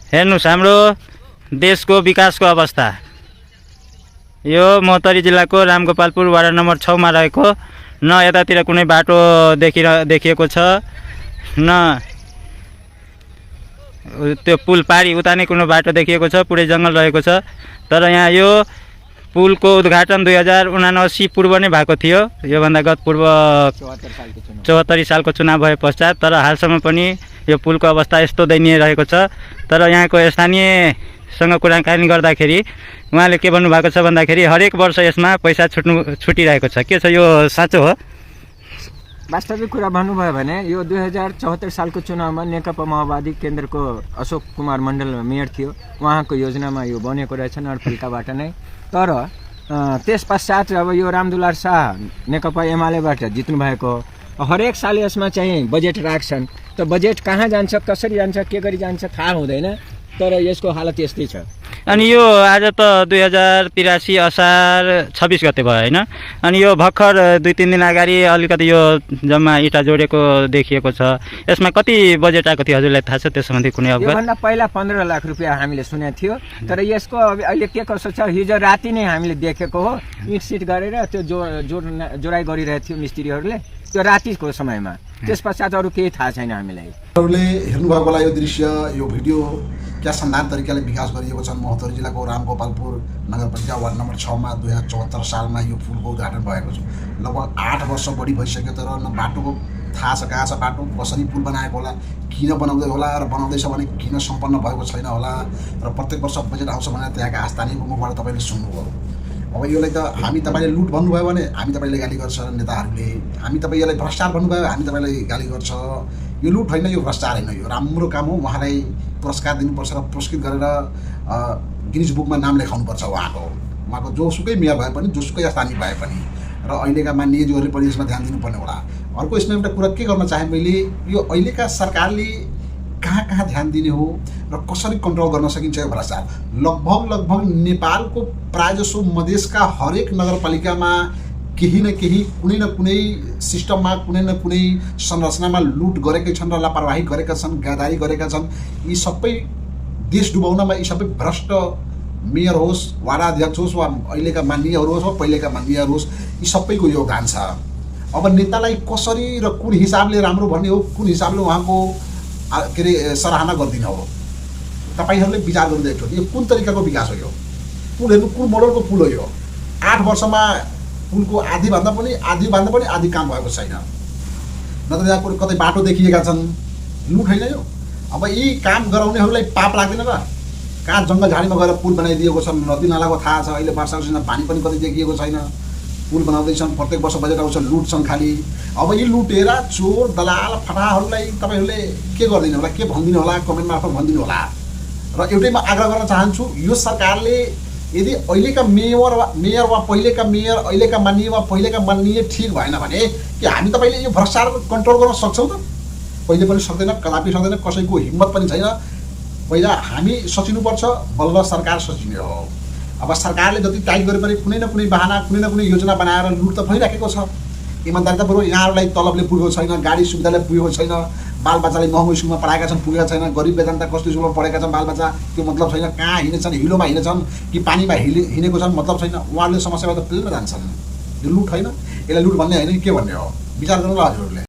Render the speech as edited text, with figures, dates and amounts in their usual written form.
हेर्नुस् हाम्रो देशको विकासको अवस्था। यो महोत्तरी जिल्लाको रामगोपालपुर वार्ड नम्बर 6 मा रहेको न यतातिर कुनै बाटो देखिएको छ, न त्यो पुल पारी उता नै कुनै बाटो देखिएको छ, पुरै जङ्गल रहेको छ। तर यहाँ यो पुलको उद्घाटन 2079 पूर्व नै भएको थियो, योभन्दा गत पूर्व 74 सालको चुनाव भए पश्चात। तर हालसम्म पनि यो पुलको अवस्था यस्तो दयनीय रहेको छ। तर यहाँको स्थानीयसँग कुराकानी गर्दाखेरि उहाँले के भन्नुभएको छ भन्दाखेरि हरेक वर्ष यसमा पैसा छुटिरहेको छ। के छ यो साँचो हो? वास्तविक कुरा भन्नुभयो भने यो 2074 सालको चुनावमा नेकपा माओवादी केन्द्रको अशोक कुमार मण्डल मेयर थियो, उहाँको योजनामा यो बनेको रहेछ नगरपालिकाबाट नै। तर त्यस पश्चात अब यो रामदुलार शाह नेकपा एमालेबाट जित्नु भएको, हरेक साल यसमा चाहिँ बजेट राख्छन्। त बजेट कहाँ जान्छ, कसरी जान्छ, के गरी जान्छ थाहा हुँदैन। तर यसको हालत यस्तै छ। अनि यो आज त 2083 असार 26 गते भयो होइन? अनि यो भर्खर 2-3 दिन अगाडि अलिकति यो जम्मा इँटा जोडेको देखिएको छ। यसमा कति बजेट आएको थियो हजुरलाई थाहा छ? त्यस सम्बन्धी कुनै अवगत? योभन्दा पहिला 15 लाख रुपियाँ हामीले सुनेको थियो। तर यसको अहिले के कसो छ, हिजो राति नै हामीले देखेको हो। इट सिट गरेर त्यो जोडाइ गरिरहेको थियो मिस्त्रीहरूले त्यो रातिको समयमा। त्यस पश्चात अरू केही थाहा छैन हामीलाई। हेर्नुभएकोलाई यो दृश्य, यो भिडियो क्या शानदार तरिकाले विकास गरिएको छ। महोत्तरी जिल्लाको रामगोपालपुर नगरपालिका वार्ड नम्बर 6 मा 2074 सालमा यो पुलको उद्घाटन भएको छ। लगभग 8 वर्ष बढी भइसक्यो। तर न बाटोको थाहा छ कहाँ छ, बाटो कसरी पुल बनाएको होला, किन बनाउँदै होला, र बनाउँदैछ भने किन सम्पन्न भएको छैन होला। र प्रत्येक वर्ष बजेट आउँछ भनेर त्यहाँका स्थानीयको मुखबाट तपाईँले सुन्नुभयो। अब यसलाई त हामी तपाईँले लुट भन्नुभयो भने हामी तपाईँले गाली गर्छ नेताहरूले, हामी तपाईँ यसलाई भ्रष्टाचार भन्नुभयो हामी तपाईँलाई गाली गर्छ। यो लुट होइन, यो भ्रष्टाचार होइन, यो राम्रो काम हो। उहाँलाई पुरस्कार दिनुपर्छ र पुरस्कृत गरेर गिनिज बुकमा नाम लेखाउनुपर्छ उहाँको जोसुकै मेयर भए पनि, जोसुकै स्थानीय भए पनि। र अहिलेका माननीयज्यूहरूले पनि यसमा ध्यान दिनुपर्ने होला। अर्को यसमा एउटा कुरा के गर्न चाहे मैले, यो अहिलेका सरकारले कहाँ ध्यान दिने हो र कसरी कन्ट्रोल गर्न सकिन्छ यो भ्रष्टाचार। लगभग नेपालको प्रायजसो मधेसका हरेक नगरपालिकामा केही न केही कुनै न कुनै सिस्टममा, कुनै न कुनै संरचनामा लुट गरेकै छन् र लापरवाही गरेका छन्, गद्दारी गरेका छन्। यी सबै देश डुबाउनमा यी सबै भ्रष्ट मेयर होस्, वार्डाध्यक्ष होस्, वा अहिलेका माननीयहरू होस्, वा पहिलेका माननीयहरू होस्, यी सबैको योगदान छ। अब नेतालाई कसरी र कुन हिसाबले राम्रो भन्ने हो, कुन हिसाबले उहाँको के अरे सराहना गरिदिनु हो, तपाईँहरूले विचार गर्दै थियो। यो कुन तरिकाको विकास हो? यो पुल हेर्नु, कुन मोडलको पुल हो यो? 8 वर्षमा पुलको आधीभन्दा पनि आधी काम भएको छैन। न त यहाँ कतै बाटो देखिएका छन्। लुट होइन यो? अब यी काम गराउनेहरूलाई पाप लाग्दैन र? कहाँ जङ्गल झाडीमा गएर पुल बनाइदिएको छ, नदी नालाको थाहा छ। अहिले वर्षाको सिजनमा पानी पनि कतै देखिएको छैन। पुल बनाउँदैछन्, प्रत्येक वर्ष बजेट आउँछ, लुट्छन् खालि। अब यी लुटेर चोर दलाल फटाहरूलाई तपाईँहरूले के गरिदिनु होला, के भनिदिनु होला, कमेन्ट मार्फत भनिदिनु होला। र एउटै म आग्रह गर्न चाहन्छु, यो सरकारले यदि अहिलेका मेयर वा पहिलेका मेयर, अहिलेका माननीय वा पहिलेका माननीय ठिक भएन भने कि हामी तपाईँले यो भ्रष्टाचार कन्ट्रोल गर्न सक्छौँ त? पहिले पनि सक्दैन, कदापि सक्दैन, कसैको हिम्मत पनि छैन। पहिला हामी सचिनुपर्छ, बल्ल सरकार सचिने हो। अब सरकारले जति टाइट गरे पनि कुनै न कुनै बहाना, कुनै न कुनै योजना बनाएर लुट त भइराखेको छ। इमान्दारितापूर्वक यहाँहरूलाई तलबले पुगेको छैन, गाडी सुविधाले पुगेको छैन, बालबच्चाले महँगो स्कुलमा पढाएका छन् पुगेका छैन, गरिब वेदान्त कस्तो स्कुलमा पढेका छन् बालबच्चा, त्यो मतलब छैन। कहाँ हिँडेछन्, हिलोमा हिँडेछन् कि पानीमा हिँडेको छन् मतलब छैन। उहाँहरूले समस्याबाट त प्लेनमा जान्छन्। यो लुट होइन, यसलाई लुट भन्ने होइन कि के भन्ने हो? विचार गर्नु होला हजुरहरूले।